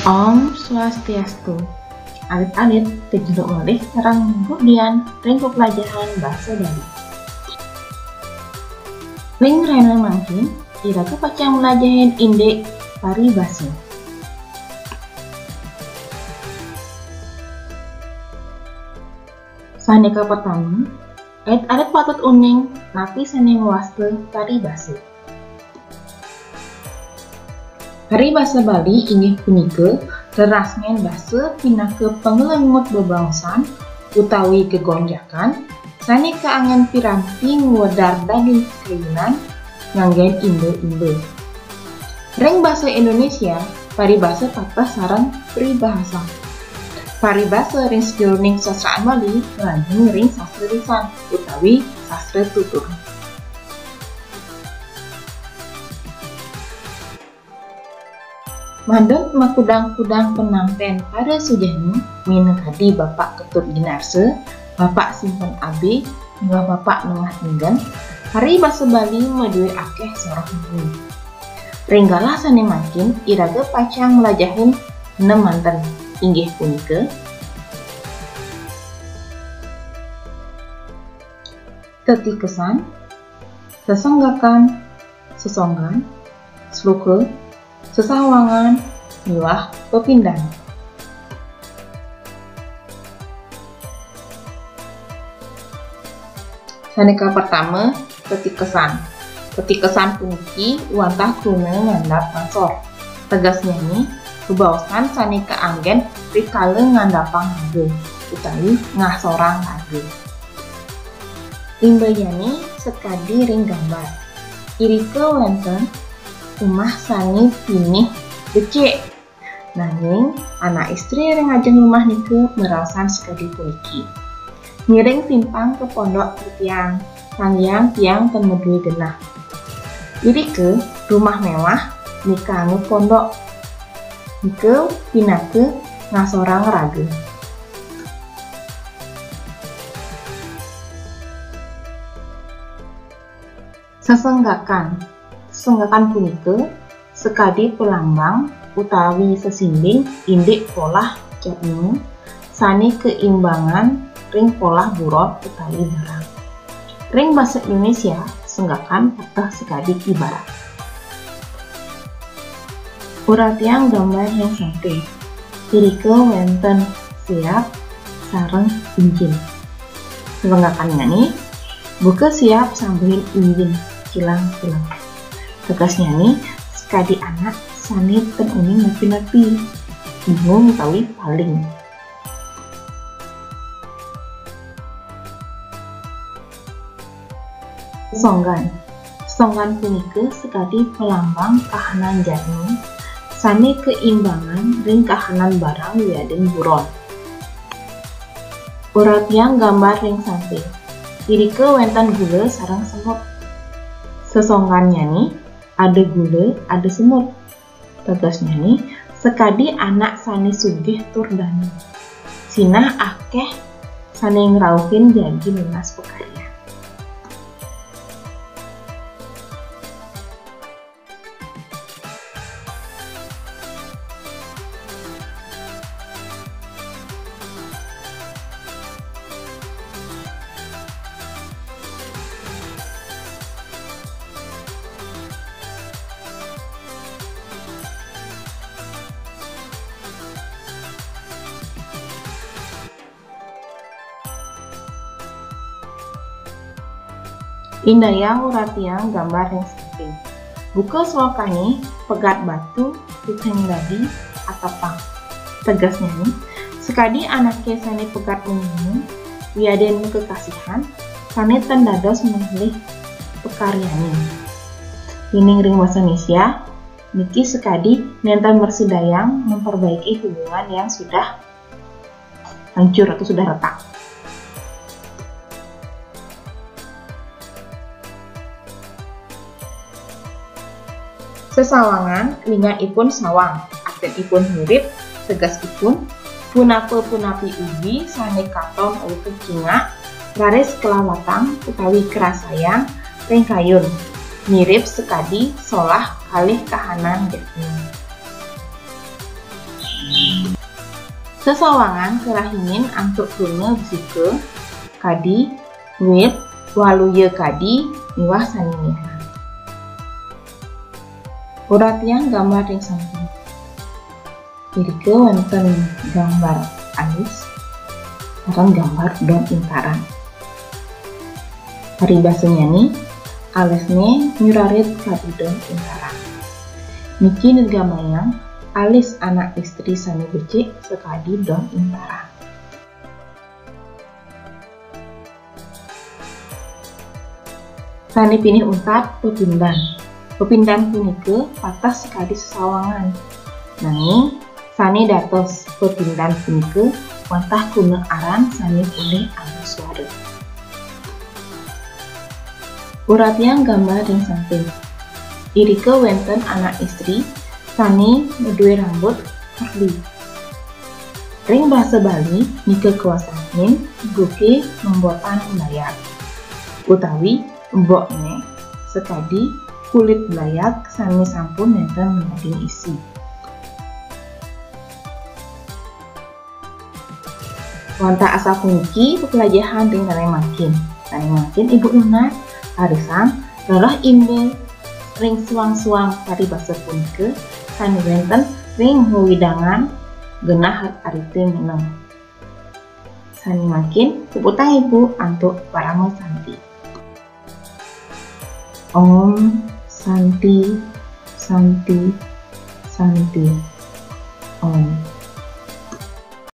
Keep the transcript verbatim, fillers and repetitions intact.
Om Swastiastu. Alit-alit, kajenguk malih sareng Minggu Dian ring pelajaran basa Bali. Ring rahina mangkin, iraga pacang mlajahin indik paribasa. Sané kapertama, alit-alit patut uning napi sané mawasta paribasa. Paribasa Bali inggih punika rerasmén basa pinaka panglengut bebaosan utawi gegonjakan sané kaanggén piranti ngwedar daging kakayunan nganggén imba-imba. Ring basa Indonesia, paribasa pateh sareng pribahasa. Paribasa ring sajeroning sasastraan Bali ngranjing ring sastra lisan utawi sastra tutur. Mangda makudang-kudang panampen para sujana, minakadi Bapak Ketut Ginarsa, Bapak Simpen Abe, miwah Bapak Nengah Tinggen, paribasa Bali madué akéh soroh muni. Ring galah sané mangkin, iraga pacang mlajahin nem manten, inggih punika tetikesan, sesenggakan, sesonggan, sloka, sesawangan, miwah pepindan. Sané kapertama, tetikesan. Tetikesan puniki wantah kruna ngandap ngasor. Tegesnyané, bebaosan sané kaanggén rikala ngandapang raga utawi ngasorang raga. Imbanyané sakadi ring gambar. Irika wénten umah sané pinih becik. Nanging anak istri ring ajeng umah nika maraosan sakadi puniki. Ngiring timpang ka pondok titiang, tanggiang tiang ten madué genah. Irika rumah méwah, nika anu pondok. Nika pinaka ngasorang raga. Sesenggakan. Sesenggakan punika sakadi palambang utawi sesimbing indik polah jatma sané kaimbangan ring polah buron utawi barang. Ring basa Indonesia, senggakan pateh sakadi ibarat. Uratiang gambar ring samping. Irika wénten siap sareng injin. Sesenggakannya nih, buka siap sambilin injin cilang-cilang. Tegesnyané, sakadi anak sané ten uning napi-napi, bingung utawi paling. Sesonggan. Sesonggan punika sakadi palambang kahanan jatma sané kaimbangan ring kahanan barang wiadin buron. Uratiang gambar ring samping. Irika wénten gula sareng semut. Sesonggannyané ada gula, ada semut. Tegesnyané, sakadi anak sané sugih tur dana. Sinah akéh sané ngrauhin jagi nunas pakaryan. Indayang uratiang gambar ring samping. Buka suakané pegat batu, tuting dadi, atepang. Tegesnyané, sakadi anaké sané pegat manyama, wiadin makakasihan, sané tan dados malih pakaryané. Yéning ring basa Indonesia, niki sakadi nénten mrasidayang memperbaiki hubungan yang sudah hancur atau sudah retak. Sesawangan, linggahipun sawang, artinipun mirip, tegesipun, punapa-punapi ugi sané katon utawi kacingak, raris kalawatang utawi karasayang ring kayun, mirip sakadi solah kalih kahanan jatma. Sesawangan kerahinin antuk kruna besika kadi wit, waluya kadi miwah sane lianan. Uratiang gambar ring samping. Irika wenten gambar alis sareng gambar don intaran. Paribasannyane, alisne nyurarit kadi don intaran. Niki nirgamayang alis anak istri sane becik sakadi don intaran. Sane pinih untat pepindan. Pepindan punika pateh sakadi sesawangan. Nanging sane dados pepindan punika wantah kruna aran sane polih anuswara. Uratiang gambar ring samping. Irika wenten anak istri sane madue rambut curly. Ring basa Bali nika kawastanin buke membotan blayag utawi embok neh sakadi kulit blayag sane sampun nenten madaging isi. Wantah asapuniki peplajahan ring sane mangkin. Sane mangkin Ibu nunas, rarisang rereh imba ring suang-suang paribasa punika sane wenten ring wewidangan genah arita ngenem. Sane mangkin puputang Ibu antuk parama santi. Om Santi, Santi, Santi, Om.